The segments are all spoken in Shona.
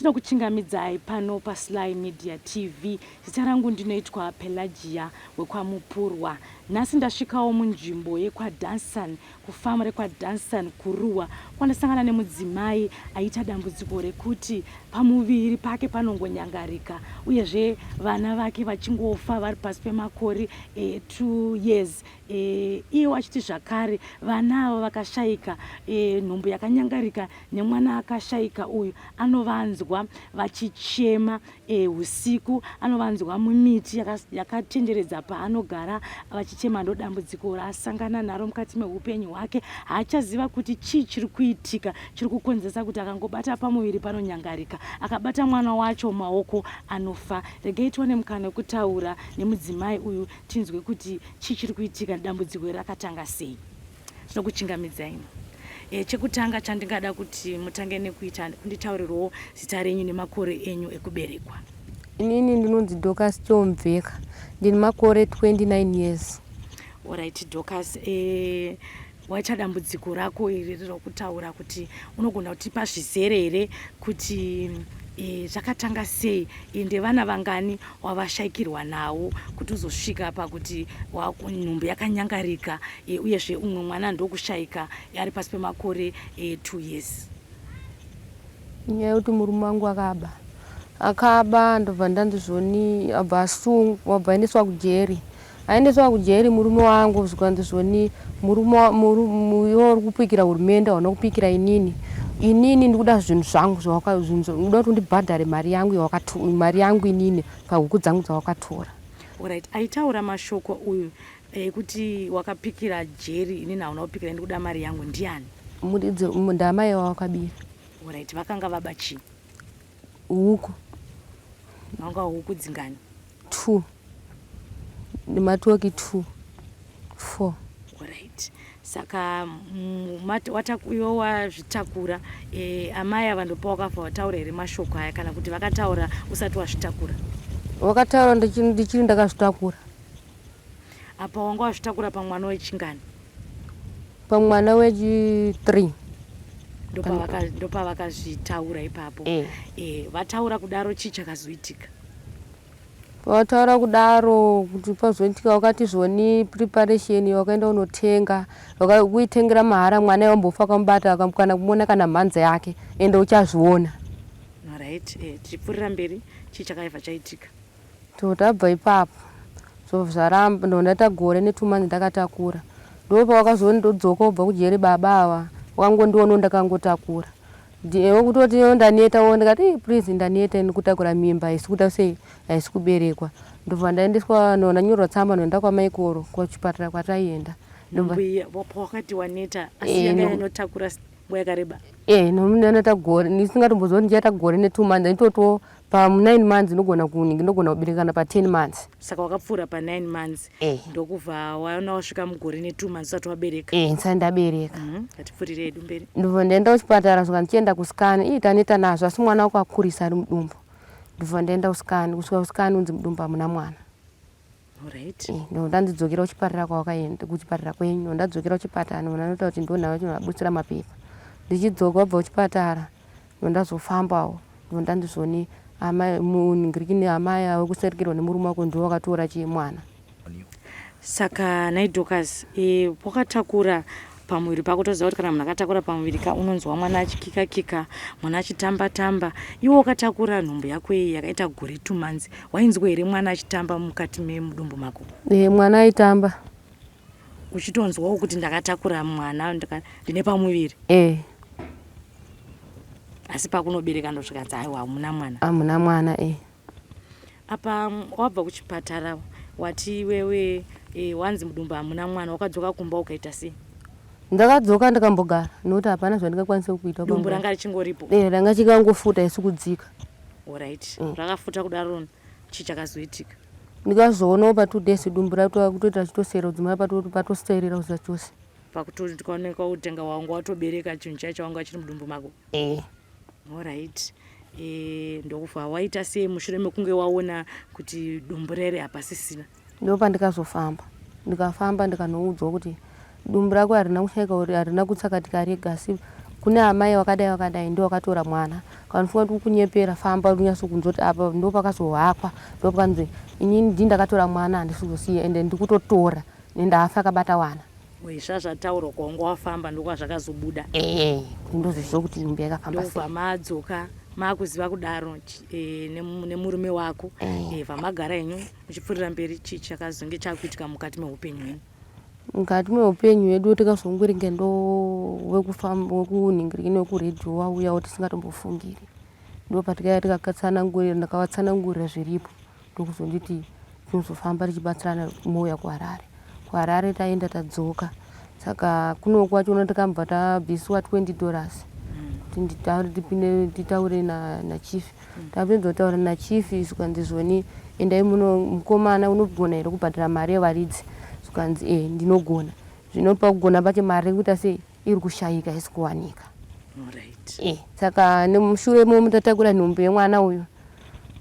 Tinokuchingamidzai pano paSly Media TV. Zita rangu ndinoitwa Pelagia wekwaMupurwa. Nhasi ndasvikawo munzvimbo yekwaDanson, kufamu rekwaDanson kuRuwa, kwandasangana nemudzimai aita dambudziko rekuti pamuviri pake panongonyangarika uyezve vana vake vachingofa vari pasi pemakore 2 years. E, iwo achiti zvakare vana ava vakashaika e, nhumbu yakanyangarika nemwana akashaika uyu anovanzwa vachichema e, usiku anovanzwa mumiti yakatenderedza yaka paanogara vachichema. Ndo dambudziko raasangana naro mukati meupenyu hwake. Haachaziva kuti chii chiri kuitika chiri kukonzeresa kuti akangobata pamuviri panonyangarika, akabata mwana wacho maoko anofa. Regei tiwane mukana wekutaura nemudzimai uyu tinzwe kuti chii chiri kuitika, dambudziko iri rakatanga sei. Tinokuchingamidzai. E, chekutanga chandingada kuti mutange nekuita kunditaurirawo zita renyu nemakore enyu ekuberekwa. Inini ndinonzi Dorcas Chomveka, ndine makore 29 years. Alright Dorcas, e, waita dambudziko rako iri rokutaura kuti unogona kutipa zvizere here kuti e, zvakatanga sei ende vana vangani wavashaikirwa nawo kuti uzosvika pakuti nhumbu yakanyangarika e, uyezve umwe mwana ndokushaika ari pasi pemakore e, 2 years. Inyaya yekuti murume wangu akaba akaba ndobva ndanzi zvoni abva asungwa abva aendeswa kujeri aendeswa kujeri murume wangu zvikanzi zvoni murume iwe uri kupikira hurumende hauna kupikira inini inini ndikuda zvinhu zvangu zvawaka ndikuda kuti undibhadhare mari yangu mari yangu inini pahuku dzangu dzawakatora. Alright, aitaura mashoko uyu ekuti wakapikira jeri inini hauna kupikira ndikuda mari yangu ndiani? Muridzi ndamai wawakabira. Alright, vakanga vaba chii? Huku. Vanga huku dzingani? 2 nematoki 2 4. Alright, saka iwe wazvitakura e, amai ava ndopa wakafa wataura here mashoko aya kana kuti vakataura usati wazvitakura? Wakataura ndichiri ndakazvitakura. Apa wanga wazvitakura pamwana wechingani? Pamwana wechi 3. Ndopavakazvitaura ipapo e. E, vataura kudaro chii chakazoitika? Vataura kudaro kuti pazoitika wakati zvoni preparation wakaenda unotenga kuitengera mahara mwana wambofa akamubata kana kumuona kana mhanza yake ende uchazviona. Right, e, tichipfuurira mberi chii chakaibva chaitika? Tabva ipapo zvaramba ndondaita gore ne2 months ndakatakura. Ndopawakazondodzoka ubva kujeri baba ava wakangondiona ndakangotakura kutoti ndaneta ndikati please ndaneta ini kutakura mimba haisi kuita sei haisi kuberekwa. Ndobva ndaendeswa ndanyorwa tsamba ndoenda kwamaikoro kuchipatara kwataienda. Pawakati waneta asi yanga yanotakura nguva yakareba? E, ndaneta gore ndisingatombozwa kuti ndichaita gore ne2 months nditoto pa9 months ndogona kuningi ndogona kubereka kana pa10 months. Saka wakapfuura pa9 months ndokubva waona wasvika mugore ne2 months usati wabereka? E, ndisati ndabereka. Ngatipfuurire hedu mberi. Ndobva ndaenda kuchipatara svika ndichienda kuscan ii taneta nazvo asi mwana wako akurisa ari mudumbu. Ndobva ndaenda kuscan kusvika kuscan unzi mudumbu hamuna mwana. Alright. Ndandidzokera kuchipatara kwawakaenda kuchipatara kwenyu ndadzokera kuchipatara ndinotaura kuti ndonhava chinovabutsira mapepa ndichidzoka wabva kuchipatara ndondazofambawo ndondandizvoni amai munhingirikini amai avo kuserekerwa nemurume wako ndiwo wakatora chii mwana. Saka nhai Dorcas, e, wakatakura pamuviri pako toziva kuti kana munhu akatakura pamuviri ka unonzwa mwana achikika kika mwana achitamba tamba. Iwe wakatakura nhumbu yako iyi yakaita gore 2 months, wainzwa here mwana achitamba mukati memudumbu mako? E, mwana aitamba. Uchitonzwawo kuti ndakatakura mwana ndine pamuviri? E. Asi pakunobereka ndosvikanzi aiwa hamuna mwana. Hamuna mwana e. Apa wabva kuchipatara wati iwewe e, wanzi mudumbu hamuna mwana, wakadzoka kumba ukaita sei? Ndakadzoka ndikambogara nokuti hapana zvandingakwanisa kuita. Dumbu ranga richingoripo? E, ranga chikangofuta isi kudzika. Alright. Rakafuta kudaro chii chakazoitika? Ndikazoonawo pa 2 days dumbu rakutoita chitosera kudzimara patoserera kuza chose. Pakutoonekwa kutenga wanga watobereka chinhu chaicho wanga chiri mudumbu mako? E. Alright. E, ndokubva waita sei mushure mekunge waona kuti dumbu rere hapasisina? Ndopandikazofamba ndikafamba ndikanoudzwa kuti dumbu rako harina kushaika harina kutsakatika rega asi Kune amai wakadai wakadai ndo wakatora mwana. Kana uchifunga kuti kukunyepera famba unyatso kunzwa kuti apa ndo pakazohakwa ndo pakanzi inini ndini ndakatora mwana handisi kuzosiya ende ndikutotora ende haafi akabata wana. Zvazvataurwa kwawanga wafamba ndokwazvakazobuda. Ehe ndozviziva kuti nhumbi yakafamba sei. Ndobva madzoka makuziva kudaro e, nemurume wako e, vamagara henyu muchipfuurira mberi chii chakazonge chakuitika mukati meupenyu hwenyu? Mukati meupenyu hwedu tikazongwiringe ndo wekufamba wekunhingirikini wekuredhiyo wauyawo tisingatombofungiri ndopatikauya tikatsanangurira ndakavatsanangurira zviripo ndokuzonditi tinozofamba tichibatsirana mouya kuharare kuharare taenda tadzoka saka kuno kwachona tikambva tabviswa 20 dollars kuti ndipinde nditaure nachief Tapedza kutaura nachief zvikanzi zvoni endai muno mukomana unogona here kubhadhara mari yevaridzi zvikanzi e ndinogona zvino pakugona pacho mari iri kuita sei iri kushayika haisi kuwanika Alright. e saka nemushure imomo tatakura nhumbu yemwana uyu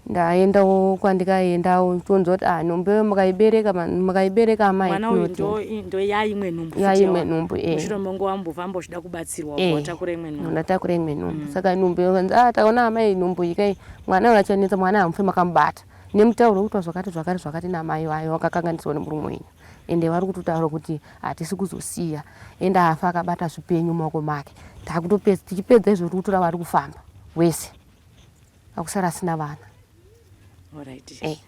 ndaendawo kwandikaendawo tonzwa kuti ah nhumbu iyo mukaibereka mukaibereka amai Mwana uyu ndo ndo yaimwe nhumbu futi yaimwe nhumbu eh. Mushure mongo wambofamba uchida kubatsirwa eh. watakura imwe nhumbu. Ndatakura imwe nhumbu. Mm. Saka nhumbu iyo kanzi ah taona amai nhumbu iyi kai mwana uyu achanetsa mwana hamufe makamubata. Nemutauro wekuti zvakati zvakati zvakati namai vayo vakakanganiswa nemurume wenyu. Ende vari kutotaura kuti hatisi kuzosiya. Ende afa akabata zvipenyu mumaoko make. Takutopedza tichipedza izvo tiri kutora vari kufamba wese. Akusara asina vana. Alright. Eh.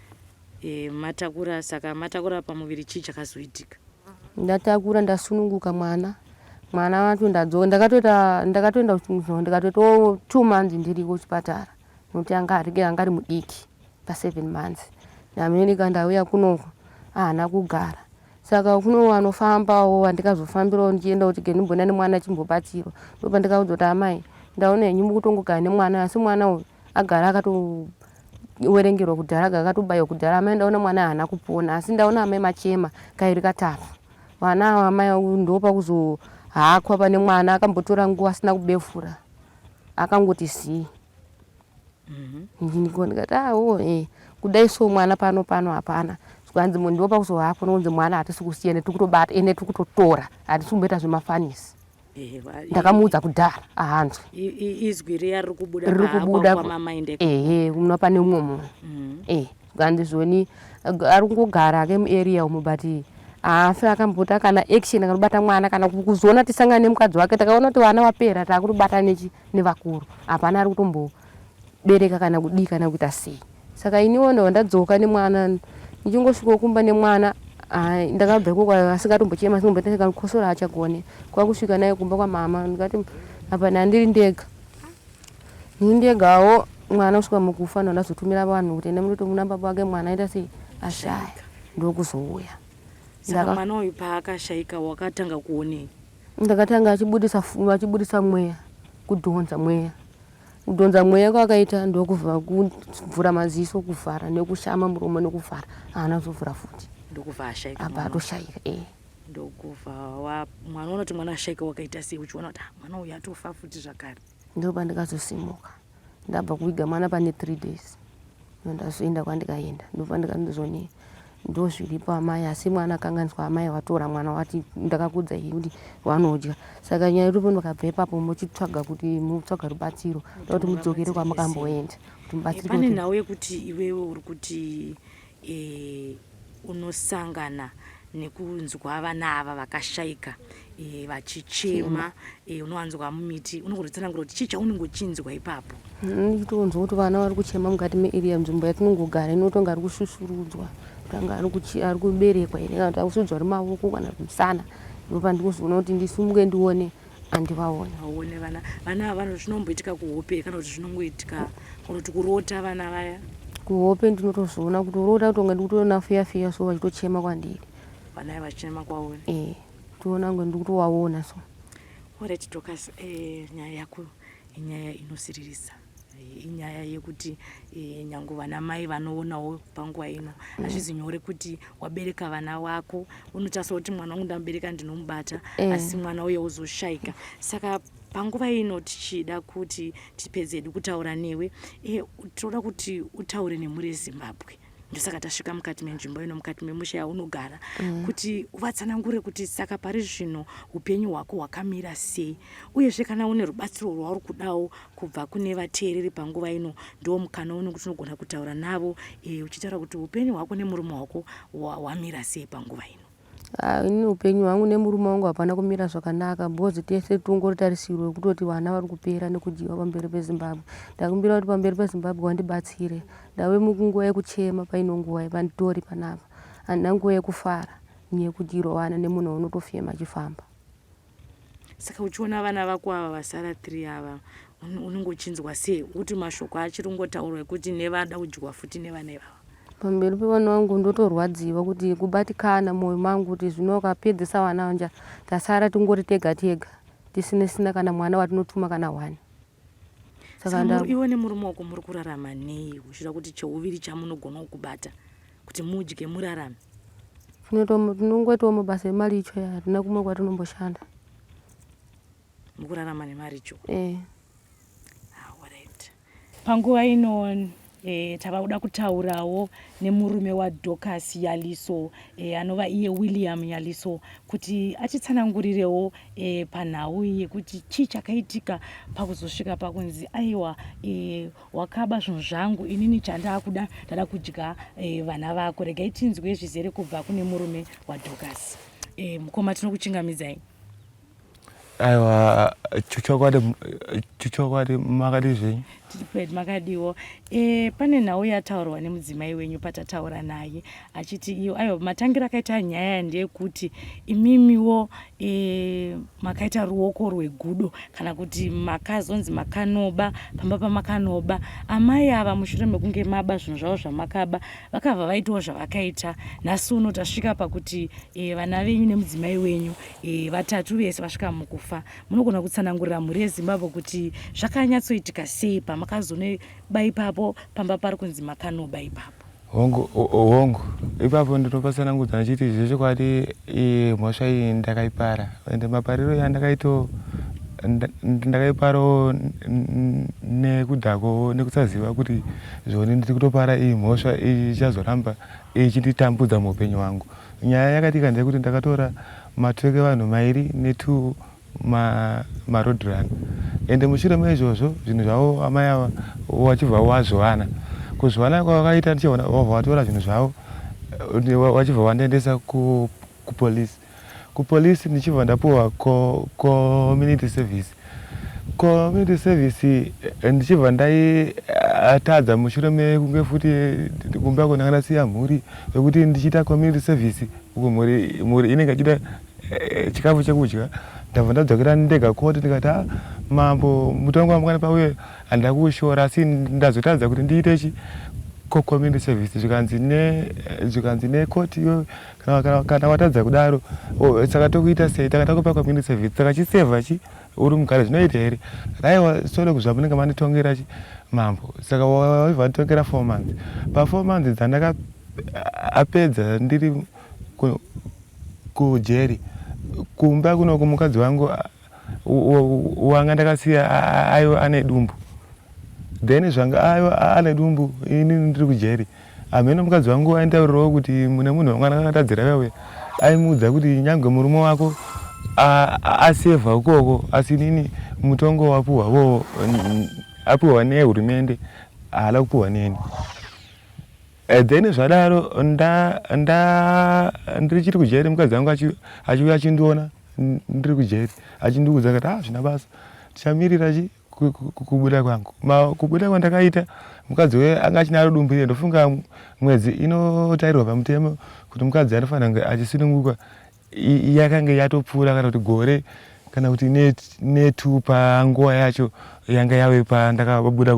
E, matakura saka matakura pamuviri chii chakazoitika? Ndatakura ndasununguka mwana. Mwana wacho ndadzoka ndakatoita ndakatoenda kuchimuzvo ndikatoitawo 2 months ndiri kuchipatara nokuti anga ari anga ari mudiki pa 7 months. Ndameneka ndauya kunoko ahana kugara. Saka kuno vanofambawo vandikazofambirawo ndichienda kuti kendimboenda nemwana achimbobatsirwa. Ndopandikaudzwa kuti amai ndaona henyu mukutongogara nemwana asi mwana uyu agara akatowerengerwa kudhara agara akatobaiwa kudhara amai ndaona mwana haana kupona asi ndaona amai machema kairi katatu. Vana ava amai ndopakuzohakwa pane mwana akambotora nguva asina kubefura akangoti zii. Ndiniko ndikati awo ah, eh kudai so mwana pano pano hapana zvikanzi munhu ndipo pakuzohakwa nokunzi mwana hatisi kusiya ende tiri kutobata ende tiri kutotora hatisi kumboita zvemafanisi ndakamuudza kudhara ahanzwi izwi riya riri kubuda riri kubuda ehe muna pane umwe munhu mm. eh zvikanzi zvoni ari kungogara hake muarea umu but haafi akambota kana action akanobata mwana kana kuzoona tisangane nemukadzi wake takaona kuti vana vapera taakutobata nechi nevakuru hapana ari kutombobereka kana kudii kana kuita sei saka iniwo ndobva ndadzoka nemwana ndichingosvikawo kumba nemwana ndakabva ikoko asingatombochema asingamboita kukosora achagone kwakusvika naye kumba kwamama ndikati apa ndandiri ndega ndiri ndegawo mwana kusvika mukufa ndo ndazotumira vanhu kuti enda munotomuna baba wake mwana aita sei ashaya ndokuzouya saka mwana uyu paakashaika wakatanga kuonei Ndakatanga achibudisa achibudisa mweya kudhonza mweya kudhonza mweya kwakaita ndokuvhura kuvhura maziso kuvhara nekushama muromo nekuvhara haana kuzovhura futi ndokubva ashaika abva atoshaika e ndokubva mwana unoti mwana ashaika wakaita sei uchiona kuti ah, mwana uyu atofa futi zvakare ndopandikazosimuka ndabva kuviga mwana pane three days ndozoenda kwandikaenda ndopandikazoni ndozviripo amai asi mwana akanganiswa amai vatora mwana wati ndakakudza iyi kuti vanodya saka nyaya iripo ndakabva ipapo muchitsvaga kuti mutsvaga rubatsiro kuti mudzokere kwamakamboenda kuti mubatsirike pane nhau yekuti iwewe uri kuti e, unosangana nekunzwa vana ava vakashaika e, vachichema e, unowanzwa mumiti unogotsanangura kuti chii chaunenge uchinzwa ipapo ndichitonzwa kuti vana vari kuchema mukati mearea nzvimbo yatinongogara inotonga ari kushushurudzwa tanga ari kuberekwa here kana kuti akusudzwa ari mavoko kana musana ndopandikuzoona kuti ndisimuke ndione andivaone vaone vana vana ava zvinomboitika kuhope kana kuti zvinongoitika kana kuti kurota vana vaya kuhope ndinotozoona kuti urota kutonga ndikutoona fiya fiya so vachitochema kwandiri vana ava vachichema kwauri eh toona kunge ndikutovaona so alright Dorcas eh, nyaya yako inyaya inosiririsa inyaya yekuti e, nyange vana mai vanoonawo panguva ino mm. hazvizi nyore kuti wabereka vana vako unotarisa kuti mwana wangu ndamubereka ndinomubata mm. asi mwana uye uzoshaika saka panguva ino tichida kuti tipedze hedu kutaura newe e, tinoda kuti utaure nemhuri yezimbabwe. Ndosaka tasvika mukati menzvimbo ino, mukati memusha yaunogara, kuti uvatsanangure kuti saka pari zvino upenyu hwako hwakamira sei, uyezve kana une rubatsiro rwauri kudawo kubva kune vateereri panguva ino, ndiwo mukana uno kuti unogona kutaura navo uchitaura kuti upenyu hwako nemurume wako hwamira sei panguva ino. Ah, ini upenyu hwangu nemurume wangu hapana kumira zvakanaka because tese tongori tarisiro yekutoti vana vari kupera nekudyiwa pamberi peZimbabwe. Ndakumbira kuti pamberi peZimbabwe vandibatsire. Ndave munguva yekuchema paino nguva panditori panapa. Handina nguva yekufara nyaya yekudyirwa vana nemunhu waunotofema achifamba. Saka uchiona vana vako ava vasara 3 ava unenge uchinzwa sei kuti mashoko achiri kungotaurwa ekuti nevada kudyiwa futi nevana ivava? Pamberi pevana vangu ndotorwadziwa kuti kubatikana mwoyo mangu kuti zvino ukapedzesa vana vanja tasara tingori tega tega tisina sina kana mwana watinotuma kana one. Saka iwe nemurume wako muri kurarama nei uchida kuti cheuviri chamunogonawo kubata kuti mudye murarame? Tinongoitawo mabasa emaricho aya, hatina kumwe kwatinomboshanda. Mukurarama nemaricho? Eh. Alright. Panguva ino tava kuda kutaurawo nemurume waDorcas Yaliso anova iye William Yaliso kuti atitsanangurirewo panhau iyi yekuti chii chakaitika pakuzosvika pakunzi aiwa wakaba zvinhu zvangu, inini chandakuda ndada kudya vana vako. Regai tinzwe zvizere kubva kune murume waDorcas. Mukoma, tinokuchingamidzai. Aiwa, chokwadi chokwadi, makadi zvenyu? Tiri makadiwo. Pane nhau yataurwa nemudzimai wenyu patataura naye achiti iyo aiwa matangira akaita nyaya ndeyekuti imimiwo makaita ruoko rwegudo kana kuti makazonzi makanoba pamba pamakanoba amai ava mushure mekunge maba zvinhu zvavo zvamakaba vakabva vaitawo zvavakaita. Nhasi uno tasvika pakuti vana venyu nemudzimai wenyu vatatu vese vasvika mukufa. Munogona kutsanangurira mhuri yeZimbabwe kuti zvakanyatsoitika sei pamakazoneba ipapo pamba pari kunzi makanoba ipapo? Hongu, hongu, ipapo ndinopatsanangudza ndichiti zvechokwadi mhosva iyi ndakaipara, ende mapariro yandakaitawo ndakaiparawo nekudhakwawo nekusaziva kuti zvoni ndiri kutopara iyi mhosva ichazoramba ichinditambudza muupenyu hwangu. Nyaya yakaitika ndeyekuti ndakatora matrek evanhu mairi netwo maroad run, ende mushure meizvozvo zvinhu zvavo amai ava wachibva wazviwana. Kuzviwana kwavakaita ndichiona wabva watora zvinhu zvavo wachibva wandiendesa kupolisi. Kupolisi ndichibva ndapuwa community service. Community service ndichibva ndaitadza mushure mekunge futi kumba uko ndanga ndasiya mhuri yekuti ndichiita community service uko mhuri inenge ichida chikafu chekudya. Ndabva ndadzokera ndega koti ndikati, ah, mambo, mutongo wamukanipa uye handina kuushora, asi ndazotadza kuti ndiite chi community service. Zvikanzi nekoti iyoyo, kana watadza kudaro saka tokuita sei? Taka takupa community service, saka chisevha chi uri mugare zvinoita here? Aiwa, solo zvamunenge manditongera chi mambo. Saka waibva vanditongera 4 months. Pa 4 months dzandakapedza ndiri kujeri, kumba kunoku mukadzi wangu wanga ndakasiya aiwa ane dumbu. Then zvanga aiwa ane dumbu, ini ndiri kujeri, hameno mukadzi wangu aitaurirawo kuti mune munhu wanga ndakatadzira vauya, aimuudza kuti nyangwe murume wako asevha ukoko, asi inini mutongo wapuhwa vowo apuhwa nehurumende, haana kupuhwa neni. Then zvadaro ndichiri kujeri, mukadzi wangu achiuya achindiona ndiri kujeri achindiudza akati, ah, zvina basa, tichamirira chi kubuda kwangu. Kubuda kwandakaita, mukadzi uye anga achinaro dumbu ire. Ndofunga mwedzi inotairirwa pamutemo kuti mukadzi anofanira kunge achisununguka yakange yatopfuura, kana kuti gore kana kuti netu panguva yacho yanga yave pandakabuda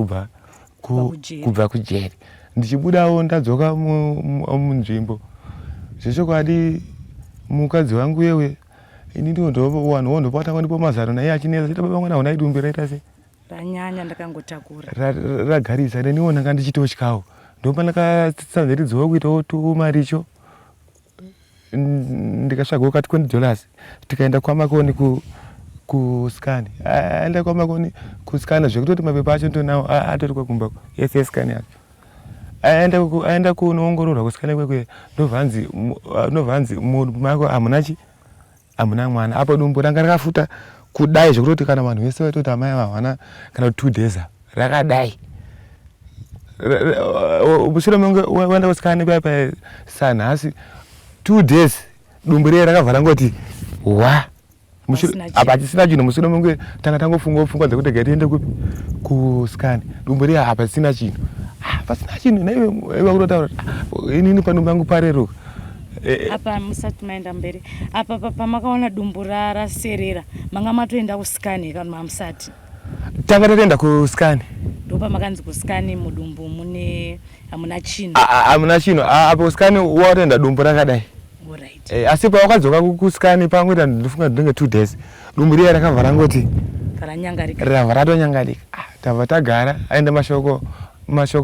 kubva kujeri. Ndichibudawo ndadzoka munzvimbo, zvechokwadi mukadzi wangu yewe ini ndiwo vanhu ndopatanga ndipo mazano naiye achinetsa chita, baba mwana honai dumbu raita sei? Ranyanya, ndakangotakura. Ragarisa. Neniwo ndanga ndichitotyawo, ndopandakatsanziridzawo kuitawo tumaricho, ndikatsvagawo ka $20, tikaenda kwaMakoni kuscan. Aenda kwaMakoni kuscan, zvekutoti mapepa acho ndinawo atori kwakumba yese yescan yacho. Aenda kunoongororwa kusikana kwekwe, ndobva anzi mudumbu mako hamuna chi hamuna mwana. Apo dumbu ranga rakafuta kudai zvekutoti kana vanhu vese vaitoti amai ava havana kana 2 days rakadai. Mushure mekunge waenda kusikana paya paya sanhasi 2 days, dumbu riya rakabva rangoti wa. Pasina Apa hachisina chinhu. Mushure mekunge tanga tangofungawo pfungwa dzekuti regai tiende kupi, kuscan, dumbu riya apa chisina chinhu. Ah, pasina chinhu naive vakutotaura kuti, "Ah, inini padumbu pangu pareruka." Apa musati maenda mberi apa, pamakaona dumbu raserera, manga matoenda kuscan kana mamusati? Tanga tatoenda kuscan. Ndopamakanzi kuscan mudumbu mune hamuna chinhu? Hamuna chinhu. Apo kuscan watoenda dumbu rakadai. Asi pawakadzoka kuscan pangoita, ndinofunga ndinenge 2 days, dumbu riya rakabva rangoti Ranyangarika. Rabva ratonyangarika. Ah, tabva tagara. Aenda mashoko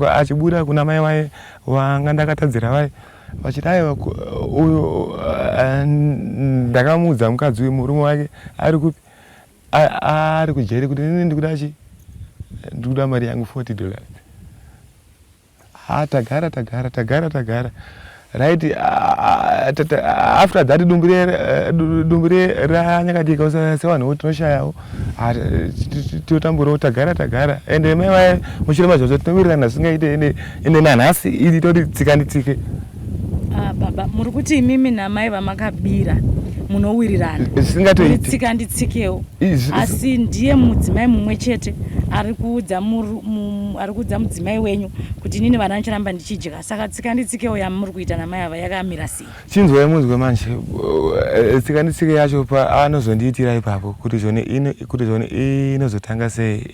achibuda kuna mai vaye vanga ndakatadzira vaye, vachiti aiwa, uyu ndakamuudza mukadzi uyu, murume wake ari kupi? Ari kujeri, kuti inini ndikuda chi ndikuda mari yangu, $40. Ha, tagara, tagara, tagara, tagara. Right, after that dumbu riye ranyakatika sevanhuwo tinoshayawo, totamburawo. Tagara, tagara. Ende mai vaye mushure mazvozvo tinowirirana zvisingaite. Ende nanhasi iri toti tsika nditsike. Ah, baba, muri kuti imimi namai vamakabira munowirirana? Zvisingatoiti. Tsika nditsikewo. Asi ndiye mudzimai mumwe chete ari kuudza ari kuudza mudzimai wenyu kuti inini vana ndichiramba ndichidya. Saka tsika nditsikewo yamuri kuita namai ava yakamira sei? Chinzwai munzwe manje. Tsika nditsike yacho paanozondiitira ipapo kuti zvoni inozotanga sei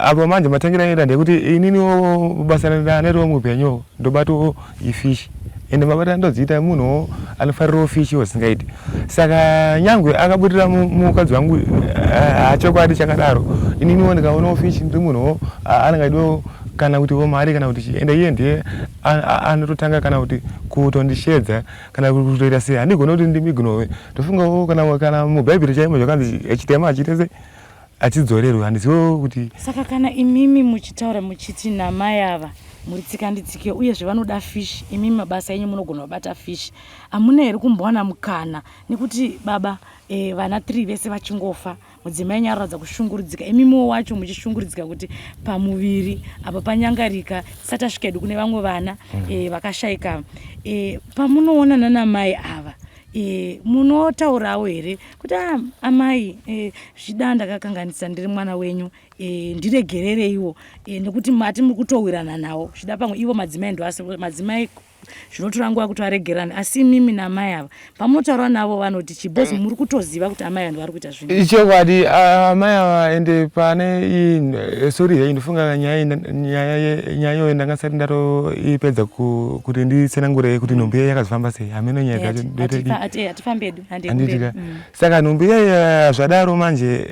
apo manje, matangira anoita ndekuti ininiwo basa raneriwo muupenyu ndobatawo ifishi, ende mabata andodziita munhuwo anofarirawo fishiwo zvisingaiti. Saka nyangwe akaburira mukadzi wangu chokwadi chakadaro, ininiwo ndikaonawo fishi, ndiri munhuwo anenge aidiwo kana kutiwo mari kana kuti chii. Ende iye ndiye anototanga kana kuti kutondishedza kana kutoita sei. Handigoni kuti ndimignore. Tofungawo kana mubhaibheri chaimo zvakanzi chitema achiite sei, achidzorerwe. Handizivo kuti Saka kana imimi muchitaura muchiti namai ava muri tsika nditsike, uyezve vanoda fish, imimi mabasa enyu munogona kubata fish, hamuna here kumbowana mukana nekuti baba, vana 3 vese vachingofa, mudzimai enyu aroradza kushungurudzika, imimiwo wacho muchishungurudzika kuti pamuviri apa panyangarika, tisati tasvika hedu kune vamwe vana vakashayika, pamunoona nanamai ava, munotaurawo here kuti, "Ah, amai, zvida ndakakanganisa, ndiri mwana wenyu, ndiregerereiwo," nekuti mati muri kutowirana nawo? Zvida pamwe ivo madzimai ndo madzimai zvinotora nguva kuti varegerane, asi imimi namai ava pamunotaura navo vanoti chibhozi muri kutoziva kuti amai vanhu vari kuita zvinhu? Chokwadi, amai ava, ende pane sorry hei, ndofunga nyaya iyoyo ndanga sati ndatoipedza kuti nditsanangure kuti nhumbi iyoyo yakazofamba sei. Hameno nyaya dzacho ndoitodi. Hatifambi hedu. Handitika. Saka nhumbi iyoyo zvadaro manje,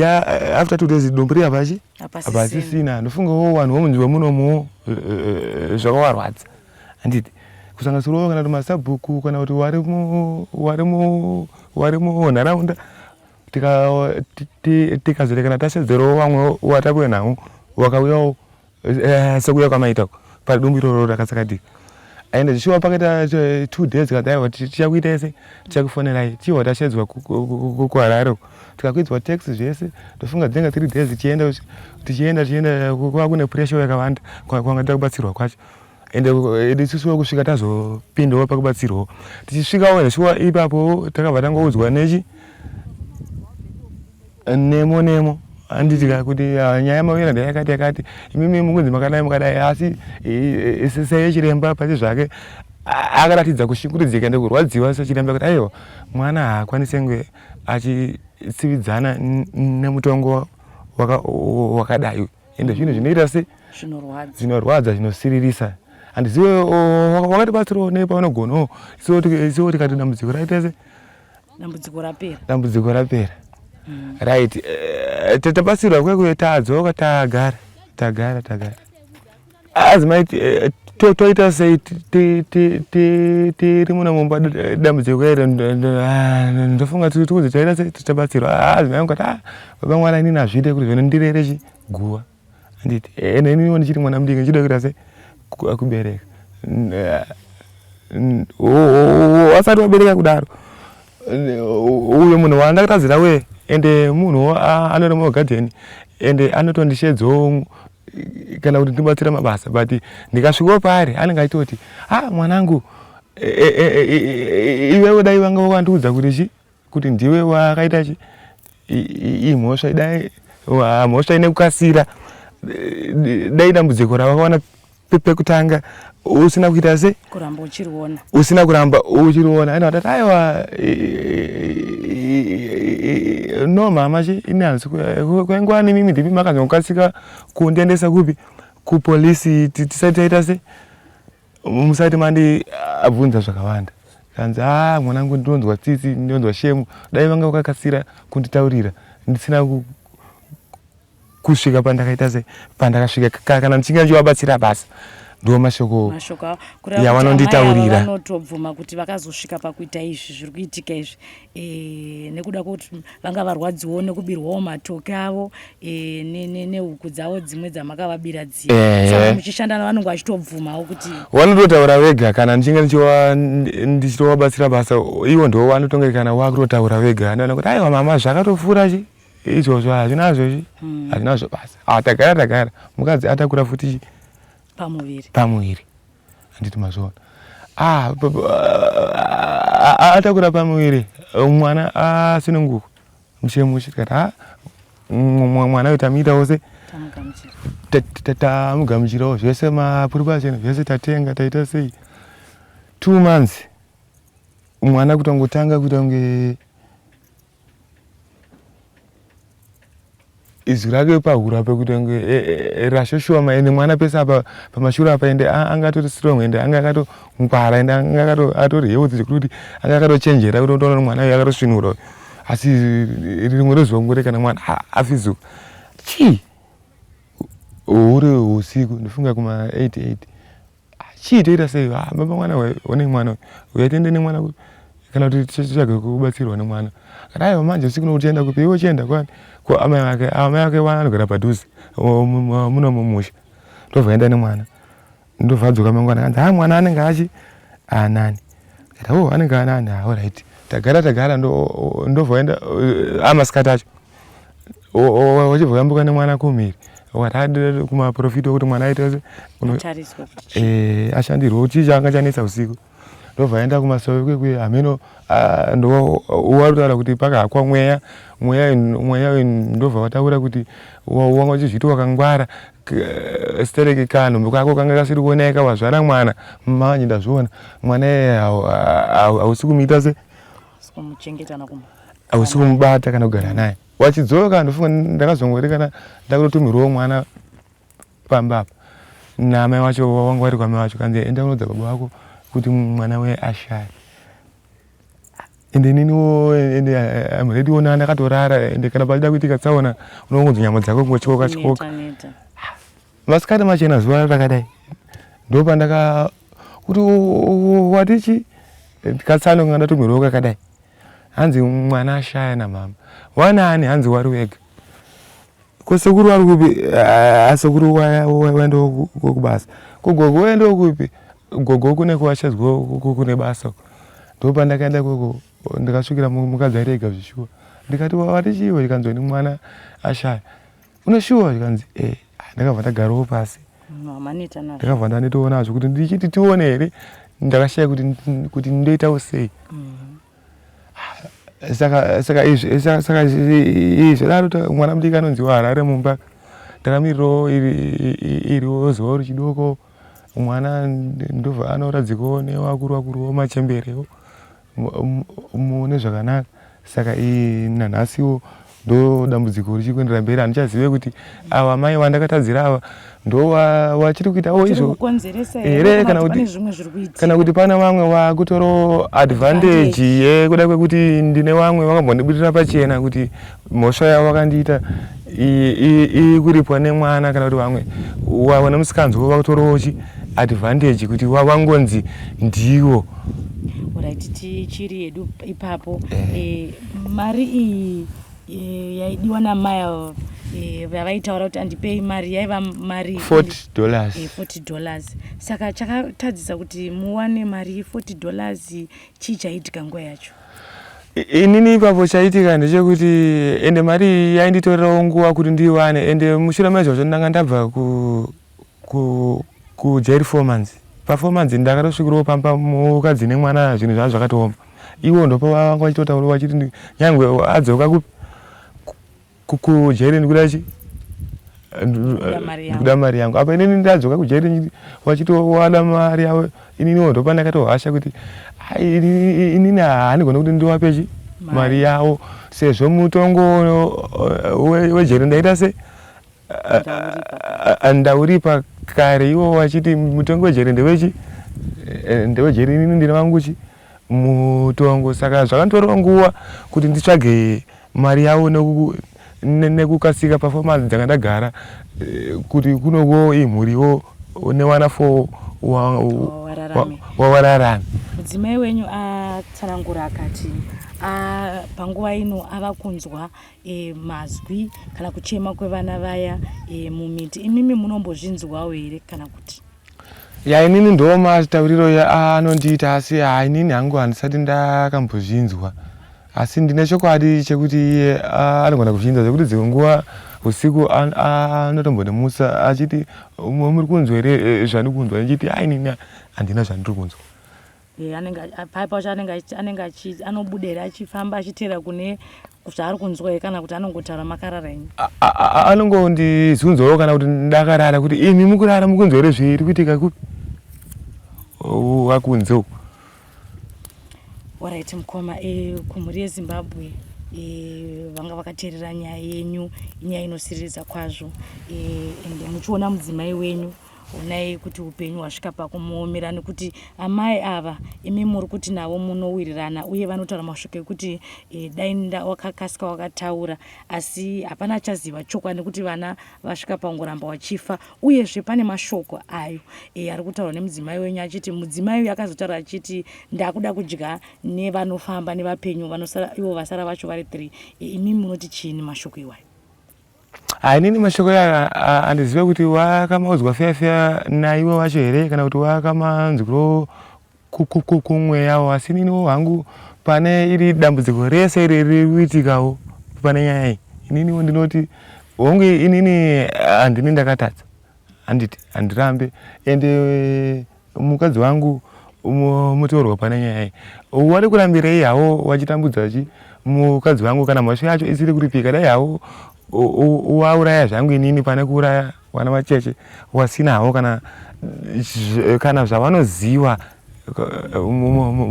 ya after 2 days dumbu riya pachi hapasisina. Ndofungawo vanhu vomunzvimbo munomuwo zvakavarwadza, handiti? Kusanganisirawo kana kuti masabhuku kana kuti vari munharaunda. Tikazorekana tashedzerawo vamwe watapuwe nhau vakauyawo sekuuya kwamaita padumbu iroro rakatsakatika. Ende zvishuwa pakaita 2 days kana aiwa, tichakuitai sei, tichakufonerai. Tihwa tashedzwa kuHarare uko, tikakwidzwa taxi zvese. Ndofunga dzinenge 3 days tichienda, tichienda, tichienda, kwava kune pressure yakawanda kwanga kubatsirwa kwacho. Ende isusuwo kusvika tazopindawo pakubatsirwawo, tichisvikawo shuwa ipapo takabva tangoudzwa nechi nemo nemo, handitika, kuti nyaya yamawira ndeyakati yakati, imimi mukunzi makadai makadai. Asi seye chiremba pasi zvake akaratidza kushungurudzika nekurwadziwa sechiremba kuti aiwa, mwana haakwanisi kunge achitsividzana nemutongo wakadai. Ende zvinhu zvinoita se Zvinorwadza. Zvinorwadza, zvinosiririsa. Handizive wakatibatsirawo nei paunogonawo, isiwo tikati dambudziko raita se Dambudziko rapera. Dambudziko rapera. Right, tabatsirwa kwekuye, tadzoka, tagara, tagara, tagara. Azimai, toita sei tiri muno mumba? Dambudziko iri ndofunga tikuzi taita sei, tichabatsirwa. Azimai angu kati, baba mwana, inini hazviite kuti zvino ndirere chi guva, handiti? Ende ininiwo ndichiri mwana mudiki, ndichida kuita sei? kubereka wasati wabereka kudaro uyo munhu wandakatadzira wee ende munhuwo anorima mugadheni ende anotondishedzawo kana kuti ndibatsira mabasa but ndikasvikawo paari anenge achitoti ha mwanangu e, e, e, iwewe dai vanga wakandiudza kuti chi kuti ndiwe wakaita chi imhosva dai mhosva ine kukasira dai dambudziko ravakawana pekutanga usina kuita se kuramba uchiriona usina kuramba uchiriona ende vatati aiwa no mama chi ini handisi kwaingova nemimi ndimi makanzongokasika kundiendesa kupi kupolisi tisati taita se musati mandibvunza zvakawanda kanzi a ah, mwanangu ndinonzwa tsitsi ndinonzwa shemu dai vanga vakakasira kunditaurira ndisina kusvika pandakaita se pandakasvika kana ndichinge ndichivabatsira basa ndo mashoko yavanonditaurira vanotobvuma kuti vakazosvika pakuita izvi zviri kuitika izvi e, nekuda kwekuti vanga varwadziwawo nekubirwawo matoke avo e, nehuku dzavo dzimwe dzamakavabira dziya saka muchishandana vanonge vachitobvumawo kuti vanototaura vega kana ndichinge ndichitovabatsira basa ivo ndo vanotonge kana wakutotaura vega anoona kuti aiwa mama zvakatopfuura chi izvozvo hazvinazvo chi hmm. hazvinazvo basa ah, tagara tagara mukadzi atakura futi chi pamuviri pamuviri handiti mazviona ah, atakura pamuviri mwana asununguka mushe mushe tikati ha mwana uyu tamuita wose tamugamuchirawo zvese mapuri pachena zvese tatenga taita sei 2 months mwana kutangotanga kuita kunge izwi rake pahuro pekuti kunge e, e, rashoshoma ende mwana pese apa pamashure apa ende anga atori strong ende anga akatongwara ende anga atori healthy zvekuti anga akatochenjera kuti utoona mwana uyu akatosvinura asi rimwe rezuva ngore kana mwana afizuka chii uri usiku ndofunga kuma 88 chii toita sei baba mwana one mwana uya tiende nemwana kana kuti titsvage kubatsirwa nemwana kana aiwa manje usiku nokuti tienda kupi iwe chienda kwani ko amai vake amai vake vanogara padhuze muno mumusha ndobva enda nemwana ndobva adzoka mangwana kanzi ha mwana anenge achi anani kati o anenge anani alright tagara tagara ndobva enda amasikati acho wachibva yambuka nemwana kumhiri wakati kumaprofita okuti mwana aite ashandirwe chii changa chanetsa usiku ndobva aenda kumasowe kwekwe hameno ndo kuti pakahakwa mweya mweya mweya ndobva wataura kuti wanga uchizviti wakangwara stereki kanhumbi kako kanga kasiri kuoneka wazvara mwana manje ndazviona mwana iyeye hausi kumuita se hausi kumubata kana kugara naye wachidzoka ndofunga ndakazongori kana ndakutotumirwawo mwana pamba apa namai wacho wanga vari kwamai wacho kanzi enda unoudza baba vako kuti mwana we ashaya ende ininiwo ende am ready ona ndakatorara ende kana pachida kuitika tsaona unongonzi nyama dzako kungotyoka tyoka masikati machena zuva rakadai ndopandaka kuti watichi katsano kanga ndatumirwawo kakadai hanzi mwana ashaya namama wanani hanzi wari wega ko sekuru vari kupi asekuru waendawo kubasa ko gogo waendawo kupi gogo kune kuwachadzwa kune basa ndopandakaenda koko ndikasvikira mukadzi ari ega zvishuwa ndikati wati chiiwe chikanzi ni mwana ashaya une shuwa chikanzi e ndakabva ndagarawo pasi ndakabva ndanitoonazvo kuti ndichiti tione here ndakashaya kuti ndoitawo sei saka saka izvi saka izvi mwana mudiki anonzi waharare mumba ndakamirirawo iriwo zuva richidoko mwana ndobva anoradzikawo nevakuru vakuruwo machemberewo mune zvakanaka saka nanhasiwo ndo dambudziko richiri kuendera mberi handichazive kuti ava mai vandakatadzira ava ndo wachiri kuitawo izvo here kana kuti pana vamwe vakutorawo advantage yekuda kwekuti ndine vamwe vakambondibudira pachena kuti mhosva yavo vakandiita iri kuripwa nemwana kana kuti vamwe wane musikanzwa vakutorawo chi advantage kuti vangonzi ndiwo right tichiri yedu ipapo eh. Mari iyi yaidiwa namai ava. Eh, vavaitaura kuti andipei mari yaiva mari 40 dollars. 40 eh, dollars. Saka chakatadzisa kuti muwane mari 40 dollars chii chaiitika nguva yacho? Inini ipapo chaitika ndechekuti ende mari iyi yainditorerawo nguva kuti ndiiwane ende mushure maizvozvo ndanga ndabva ku ku kujeri 4 months. Pa 4 months ndakatosvikirawo pamba mukadzi nemwana zvinhu zvanga zvakatooma. Ivo ndopavanga vachitotaura vachiti nyangwe adzoka kupi kujeri ndikuda chi ndikuda mari yangu apa inini ndadzoka kujeri vachiti wada mari yavo ininiwo ndopandakatohasha kuti inini handigone kuti ndiwape chi mari yavo sezvo mutongo wejeri ndaita se ndauripa kare iwo wachiti mutongo wejeri ndewechi eh, ndewejeri inini ndine vangu chi mutongo saka zvakanditorera nguva kuti nditsvage mari yavo nekukasika performance dzanga ndagara eh, kuti kunokuwo imhuriwo newana fo wawararame. Mudzimai wenyu atsanangura akati panguva ino ava kunzwa e, mazwi kana kuchema kwevana vaya e, mumiti. Imimi munombozvinzwawo here kana kuti? Ya inini ndo matauriro aanondiita asi ha inini hangu handisati ndakambozvinzwa asi ndine chokwadi chekuti iye anogona kuzvinzwa zvekuti dzimwe nguva usiku anotombondimutsa achiti muri kunzwa here eh, zvandiri kunzwa ndichiti a inini handina zvandiri kunzwa. Eh, anenge paya pacho anenge anenge achi anobuda here achifamba achiteera kune zvaari kunzwa here kana kuti anongotaura makarara henyu? Anongondizunzawo kana kuti ndakarara kuti imi mukurara mukunzwa here zviri kuitika kupi wakunze uku. Orit mukoma, e, kumhuri yeZimbabwe e, vanga vakateerera nyaya yenyu, inyaya inosiriridza kwazvo e, ende muchiona mudzimai wenyu Onai kuti upenyu hwasvika pakumuomera nekuti amai ava imi muri kuti navo munowirirana uye vanotaura mashoko ekuti e, dai wakakasika wakataura asi hapana achaziva chokwadi nekuti vana vasvika pakungoramba vachifa uyezve pane mashoko ayo e, ari kutaurwa nemudzimai wenyu achiti mudzimai uyu akazotaura achiti ndakuda kudya nevanofamba nevapenyu vanosara ivo vasara vacho vari 3 e, imi munoti chiini mashoko iwayo? Ah, inini mashoko aya handizive kuti wakamaudzwa feya feya naiwe wacho here kana kuti wakamanzwiro kumweyawo asi ininiwo hangu pane iri dambudziko rese iri riri kuitikawo pane nyaya iyi ininiwo ndinoti hongu inini handini ndakatadza handiti handirambe ende Mukadzi wangu mutorwa pane nyaya iyi. Wari kurambirei hawo wachitambudza chi mukadzi wangu kana mhosva yacho isiri kuripika dai hawo wauraya zvangu inini pane kuuraya vana vacheche wasina hawo kana kana zvavanoziva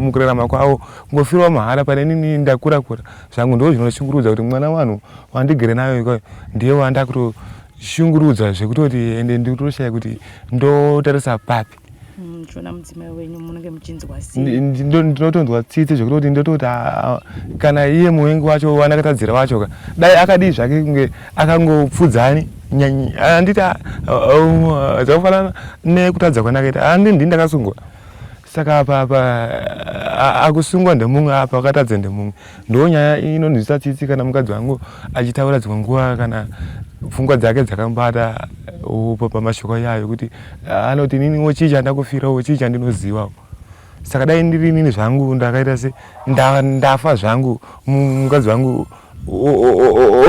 mukurarama kwavo kungofirawo mahara pane inini ndakura kura zvangu ndo zvinoshungurudza kuti mwana wanhu wandigere nayo ikoyo ndiye wandakuto Shungurudza zvekutoti ende ndikutoshaya kuti ndotarisa papi. Muchiona mudzimai wenyu munenge muchinzwa sei? Ndinotonzwa tsitsi zvekutoti ndototi kana iye muvengi wacho wandakatadzira wacho ka dai akadii zvake kunge akangopfudzani handiti zvakafanana nekutadza kwandakaita handi ndini ndakasungwa saka apa apa akusungwa ndemumwe apa akatadza ndemumwe Ndonyaya inonzwisa tsitsi kana mukadzi wangu achitaura dzimwe nguva kana pfungwa dzake dzakambata pamashoko iyayo kuti anoti ininiwo chii chandakufirawo chii chandinozivawo saka dai ndiri inini zvangu ndakaita se ndafa zvangu mukadzi wangu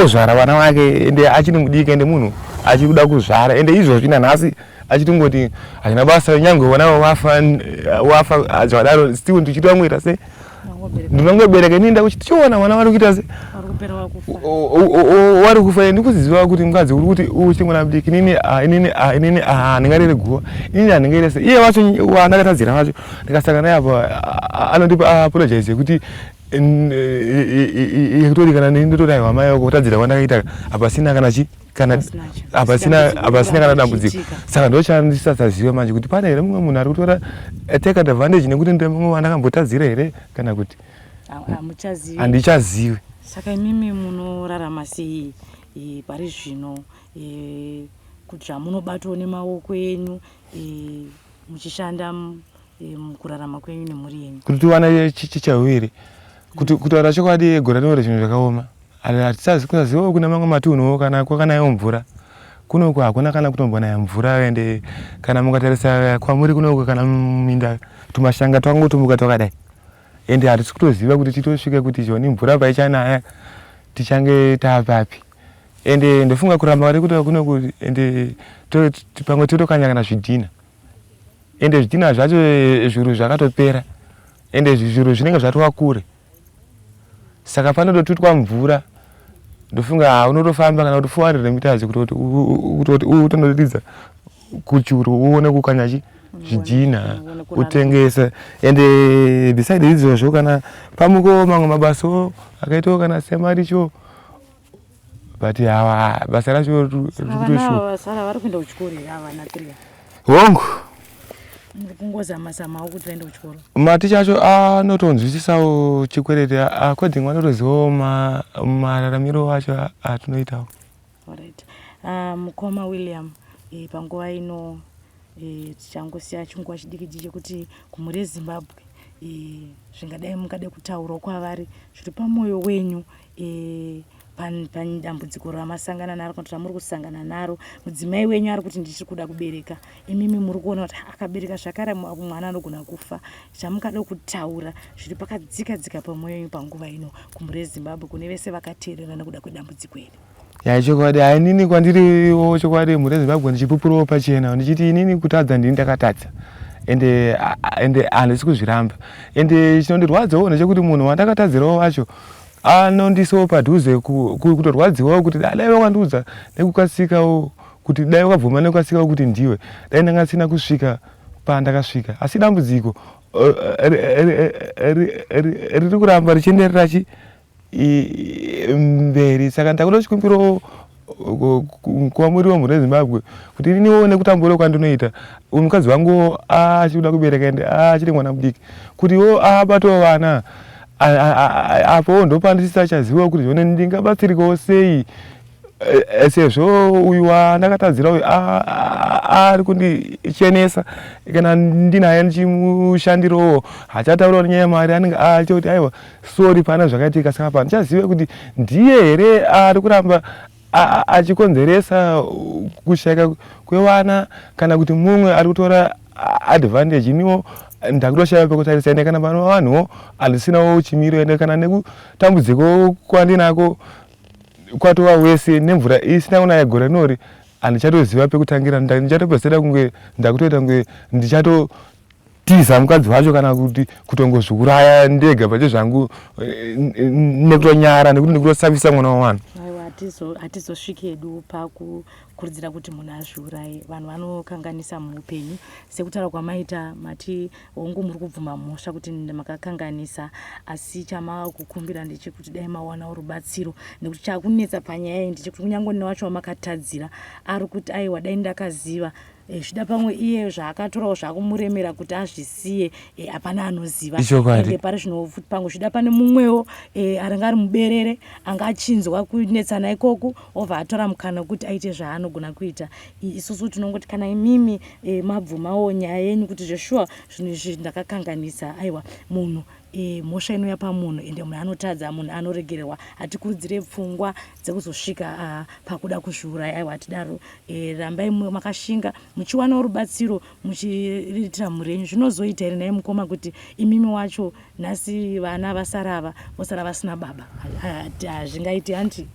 ozvara vana vake ende achiri mudiki ende munhu achiri kuda kuzvara ende izvozvi nanhasi achitingoti hazvina basa nyangwe vana wafa wafa zvakadaro still ndichiti vamwe se ndinongobereka ini ndakuti tichiona vana vari kuita se wari kufa ndikuziva kuti mukadzi uri kuti uchiri mwana mudiki inini inini inini handingarere guva inini handingaite se iye wacho wandakatadzira wacho ndikasangana naye apa anondipa apologize yekuti yekutori kana ndotori aiwa mai wako kutadzira kwandakaita hapasina kana chi kana hapasina hapasina kana dambudziko saka ndochandisasaziva manje kuti pane here mumwe munhu ari kutora eh, take advantage nekuti ndine mumwe wandakambotadzira here kana kuti handichazivi saka imimi munorarama sei eh, pari zvino eh, kuti zvamunobatwa nemaoko enyu muchishanda mukurarama kwenyu nemhuri yenyu kuti tiwane chichawiri kuti kutaura chokwadi gore rino zvinhu zvakaoma. Hatisazivawo kune mamwe matunhuwo kana kwakanayawo mvura. Kunoku hakuna kana kutombonaya mvura ende kana mukatarisa kwamuri kunoku kana muminda tumashanga twangotumbuka twakadai. Ende hatisi kutoziva kuti titosvike kuti izvoni mvura paichanaya tichange taapapi. Ende ndofunga kuramba vari kuita kunoku ende pamwe totokanya kana zvidhina. Ende zvidhina zvacho zvuru zvakatopera. Ende zvuru zvinenge zvatova kure. Saka panototutwa mvura ndofunga haa unotofamba kana kuti 400 meters kutoti kutoti utonoridza kuchuru uone kukanya chi zvidhina utengese ende beside izvozvo kana pamuko mamwe mabasawo akaitawo kana semaricho but hawa basa racho rikutoshuwa vari kuenda kuchikoro here ava vana three hongu kungozama zamawo kuti vaende kuchikoro maticha acho anotonzwisisawo chikwereti according vanotozivawo mararamiro acho atinoitawo Alright. Mukoma William, e, panguva ino e, tichangosiya chinguva chidiki chekuti kumhuri yeZimbabwe e, zvingadai mungade kutaurawo kwavari zviri pamwoyo wenyu e, padambudziko ramasangana naro kana kuti ramuri kusangana naro. Mudzimai wenyu ari kuti ndichiri kuda kubereka, imimi muri kuona kuti akabereka zvakare mwana anogona kufa. Chamungada kutaura zviri pakadzika dzika pamwoyo wenyu panguva ino kumhuri yeZimbabwe kune vese vakateerera nekuda kwedambudziko iri. Ya chokwadi ha inini kwandiriwo chokwadi mhuri yeZimbabwe ndichipupurawo pachena ndichiti inini kutadza ndini ndakatadza ende ende handisi kuzviramba ende chinondirwadzawo ndechekuti munhu wandakatadzirawo wacho anondisawo padhuze kutorwadziwawo kuti dai wakandiudza nekukasikawo kuti dai wakabvuma nekukasikawo kuti ndiwe dai ndanga ndisina kusvika pandakasvika asi dambudziko riri kuramba richienderera chi mberi saka ndakuda chikumbiro kuva muri wemhuri yezimbabwe kuti iniwo nekutambura kwandinoita mukadzi wangu achikuda kubereka ende achiri mwana mudiki kuti wo abatawo vana apowo ndopandisisachazivawo kuti zvone ndingabatsirikawo sei eh, sezvo uyu wandakatadzira uyu ari kundichenesa kana ndinaye ndichimushandirawo hachataurawo nenyaya yemari anenge achoti aiwa sori pana zvakaitika saka pandichazive kuti ndiye here ari kuramba achikonzeresa kushaika kwevana kana kuti mumwe ari kutora advantage iniwo ndakutoshaya pekutarisa ende kana pano vanhuwo handisinawo chimiro ende kana nekutambudziko kwandinako kwatova wese nemvura isina kunaya gore rinori handichatoziva pekutangira ndichatopedzisira kunge ndakutoita kunge ndichatotiza mukadzi wacho kana kuti kutongozviuraya ndega pache zvangu eh, nekutonyara nekuti ndikutosavisa mwana wavanhu. Aiwa hatizosviki hedu pakukurudzira kuti munhu azviuraye. Vanhu vanokanganisa muupenyu sekutaura kwamaita mati Hongu muri kubvuma mhosva kuti makakanganisa asi chamava kukumbira ndechekuti dai mawanawo rubatsiro nekuti chakunetsa panyaya iyi ndechekuti kunyange newacho wamakatadzira ari kuti aiwa dai ndakaziva e, zvida pamwe iye zvaakatorawo zvakumuremera kuti azvisiye eh, hapana e, anoziva ende pari zvino futi pamwe zvida pane mumwewo e, aranga ari muberere anga achinzwa kunetsana ikoku obva atora mukana wekuti aite zvaanogona kuita isusu tinongoti kana imimi e, mabvumawo nyaya yenyu kuti zveshuwa zvinhu izvi ndakakanganisa aiwa munhu e, mhosva inouya pamunhu ende munhu anotadza munhu anoregererwa hatikurudzire pfungwa dzekuzosvika ah, pakuda kuzviuraya aiwa hatidaro e, rambai makashinga muchiwanawo rubatsiro muchiriritira mhuri yenyu zvinozoita here nhai mukoma kuti imimi wacho Nhasi vana vasara ava vosara vasina baba hazvingaiti hanti?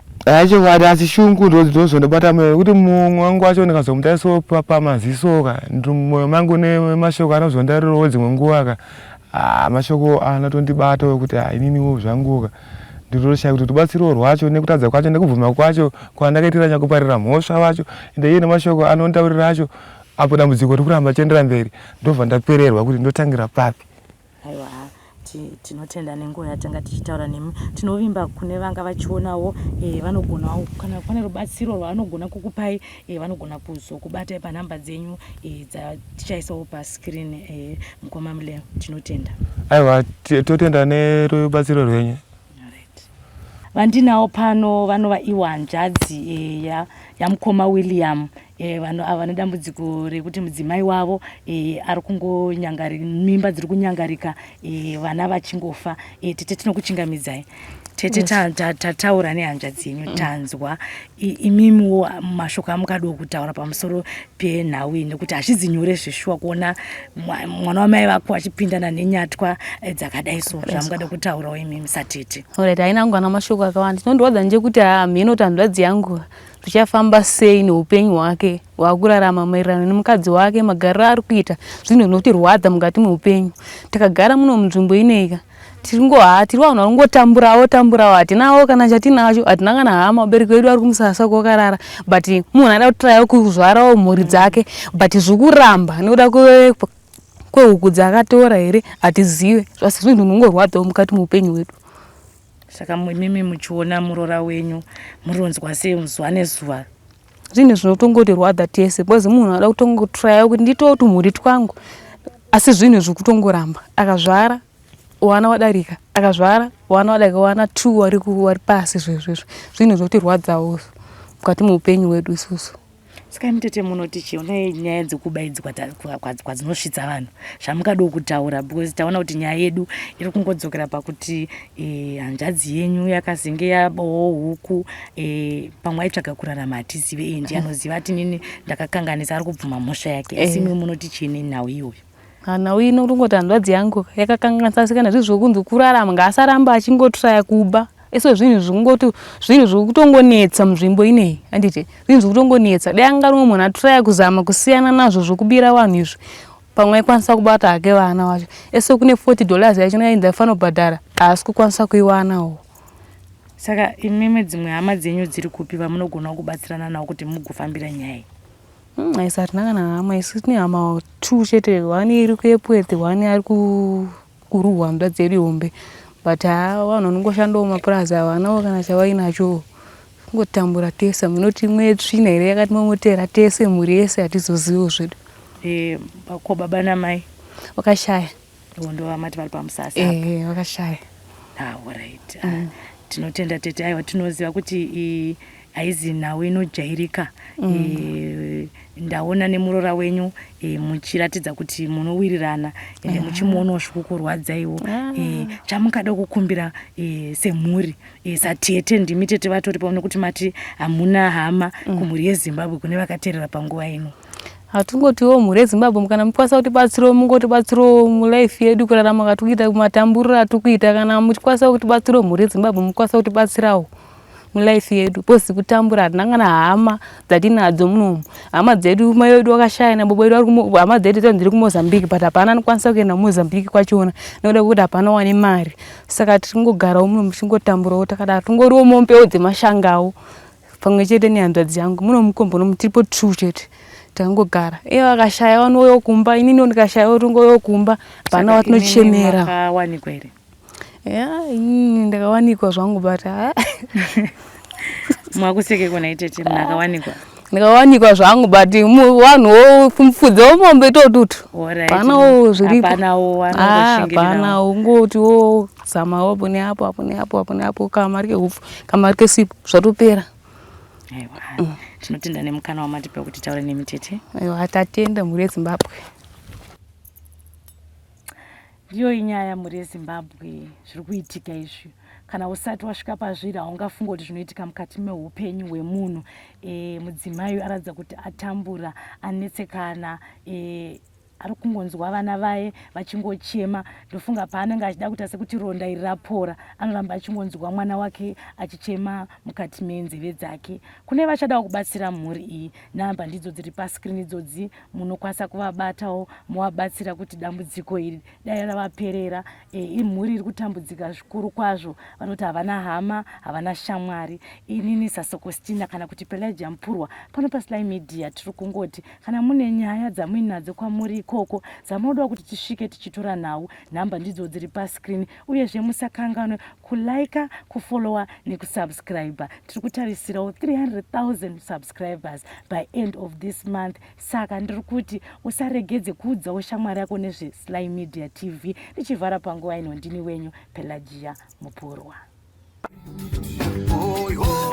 Chokwadi asi shungu ndozondibata moyo nekuti mumwe wangu wacho ndikazomutarisawo pamaziso ka moyo mangu nemashoko anozondarirawo dzimwe nguva ka ah, mashoko anotondibatawo ekuti ah, ininiwo zvangu ka ndinotoshaya kuti rubatsiro rwacho nekutadza kwacho nekubvuma kwacho kwandakaitira nyakuparira mhosva vacho ende iye nemashoko anontaurira acho apo dambudziko riri kuramba chiendera mberi ndobva ndapererwa kuti ndotangira papi. Aiwa tinotenda nenguva yatanga tichitaura nemi. Tinovimba kune vanga vachionawo e, vanogonawo kana pane rubatsiro rwavanogona kukupai e, vanogona kuzokubatai panhamba dzenyu e, dzatichaisawo pascreen e, mukoma Mle tinotenda. Aiwa totenda nerubatsiro rwenyu. Vandinawo pano vanova ivo hanzvadzi e, ya, yamukoma William e, vanhu ava vane dambudziko rekuti mudzimai wavo e, ari kungonyangari mimba dziri kunyangarika e, vana vachingofa e, tete tinokuchingamidzai. Tete, tataura nehanzvadzi yenyu, tanzwa. Imimiwo mashoko amukadiwo kutaura pamusoro penhau iyi, nekuti hazvizi nyore zveshuwa kuona mwana wamai vako achipindana nenyatwa dzakadai so, zvamungada kutaurawo imimi satete? Alright, haina hangu ana mashoko akawanda. Chinondirwadza ndechekuti hamheno kuti hanzvadzi yangu zvichafamba sei neupenyu hwake hwaakurarama maererano nemukadzi wake, magariro aari kuita. Zvinhu zvinotirwadza mukati meupenyu. Takagara muno munzvimbo inoika, tiringo tiri vanhu varongotamburawo tamburawo, hatinawo kana chatinacho, hatina kana hama. Vabereki vedu vari kumusasa kwakarara, but munhu anoda kutrayawo kuzvarawo mhuri dzake, but zviri kuramba nekuda kwehuku dzaakatora here, hatizive. Zvasi zvinhu zvinongorwadzawo mukati meupenyu hwedu. Saka imimi muchiona muroora wenyu, muronzwa sei zuva nezuva? Zvinhu zvinotongotirwadza tese, because munhu anoda kutongotraya kuti nditowo tumhuri twangu, asi zvinhu zviri kutongoramba. Akazvara wana wadarika, akazvara wana wadarika, wana two wari pasi. Zvezvezvo zvinhu zvinotirwadzawo mukati meupenyu hwedu isusu. Saka imi tete munoti chionai nyaya dzekubaidzwa kwadzinosvitsa vanhu, zvamungadiwo kutaura, because taona kuti nyaya yedu iri kungodzokera pakuti hanzvadzi yenyu yakazenge yabawo huku, pamwe aitsvaga kurarama, hatizive. Iye ndiye anoziva, ati nini ndakakanganisa, ari kubvuma mhosva yake. Asi imwe munoti chii nenhau iyoyo? Nhau ino kungoti hanzvadzi yangu yakakanganisa, asi kana zviri zvokunzi kurarama, ngaasaramba achingotraya kuba. Eso zvinhu zvekungoti zvinhu zvekutongonetsa munzvimbo ineyi, handiti? Zvinhu zvekutongonetsa. Dai anga ari munhu atraya kuzama kusiyana nazvo zvokubira vanhu izvi, pamwe aikwanisa kubata hake vana vacho. Eso kune $40 yacho yainzi aifanira kubhadhara, haasi kukwanisa kuiwanawo. Saka imimi dzimwe hama dzenyu dziri kupi vamunogona kubatsirana navo kuti mugofambira nyaya iyi? Aisi hatina kana hama isu. Tine hama two chete, one iri kuEpworth, one ari kuRuhwa, hanzvadzi yedu hombe, but haa, vanhu vanongoshandawo mumapurazi, havanawo kana chavainacho. Kungotambura tese. Munoti imwe tsvina here yakatimomotera tese, mhuri yese, hatizoziviwo zvedu. Ko baba namai? Vakashaya. Ivo ndo vamati vari pamusasa? Vakashaya. Ah, alright. Tinotenda tete. Aiwa, tinoziva kuti haizi nhau inojairika. Ndaona nemurora wenyu muchiratidza kuti munowirirana, ende muchimuonawo zvikukurwadzaiwo. Chamungada kukumbira semhuri, satete, ndimi tete vatoripo, nekuti mati hamuna hama, kumhuri yeZimbabwe, kune vakateerera panguva ino? Hatingotiwo mhuri yeZimbabwe, kana mukwanisa kutibatsirawo, mungotibatsirawo mulife yedu, kurarama katikuita, matamburiro atikuita. Kana muchikwanisa kutibatsirawo, mhuri yeZimbabwe, mukwanisa kutibatsirawo mulife yedu, because kutambura, hatina kana hama dzatinadzo munomu. Hama dzedu, mai vedu vakashaya nababa vedu vari, hama dzedu dziri kuMozambique, but hapana anokwanisa kuenda kuMozambique kwachona nekuda kwekuti hapana wane mari. Saka tiringogarawo munomu tichingotamburawo takadaro, tingoriwo mombewo dzemashangawo pamwe chete nehanzvadzi yangu muno mukombo nomu. Tiripo two chete takangogara. Iye vakashaya vanouyawo kumba, ininiwo ndikashayawo tingouyawo kumba. Hapana watinochemera. Makawanikwa here? Ya, inini ndakawanikwa zvangu, but ha. Mwakuseke kona itete, munhu akawanikwa. Ndikawanikwa zvangu, but vanhuwo kumufudzawo mombe totutu, hapanawo zviripo. Hapanawo. Hapanawo, ungotiwo zamawo apo neapo, apo neapo, apo neapo, kamari kehupfu, kamari kesipo, zvatopera. Aiwa, tinotenda nemukana wamatipa kuti taure nemi tete. Aiwa, tatenda mhuri yeZimbabwe. Ndiyo inyaya, mhuri yeZimbabwe, zviri kuitika izvi. Kana usati wasvika pazviri, haungafunga kuti zvinoitika mukati meupenyu hwemunhu. Mudzimai aratidza kuti atambura, anetsekana, ari kungonzwa vana vaye vachingochema. Ndofunga paanenge achida kuita sekuti ronda iri rapora, anoramba achingonzwa mwana wake achichema mukati menzeve dzake. Kune vachadawo kubatsira mhuri iyi, namba ndidzo dziri paskirini idzodzi, munokwanisa kuvabatawo movabatsira kuti dambudziko iri dai ravaperera. Imhuri iri kutambudzika zvikuru kwazvo, vanoti havana hama, havana shamwari. Inini saSokostina kana kuti Pelagia Mpurwa pano paSly Media, tiri kungoti kana mune nyaya dzamuinadzo kwamuri ikoko dzamunodawo kuti tisvike tichitora nhau, nhamba ndidzo dziri paskirini. Uyezve musakanganwe kulaika, kufollowa nekusubscribe. Tiri kutarisirawo 300 000 subscribers by end of this month. Saka ndiri kuti usaregedze kuudzawo shamwari yako nezveSly Media TV. Ndichivhara panguva ino, ndini wenyu Pelagia Mupurwa. Oh, oh.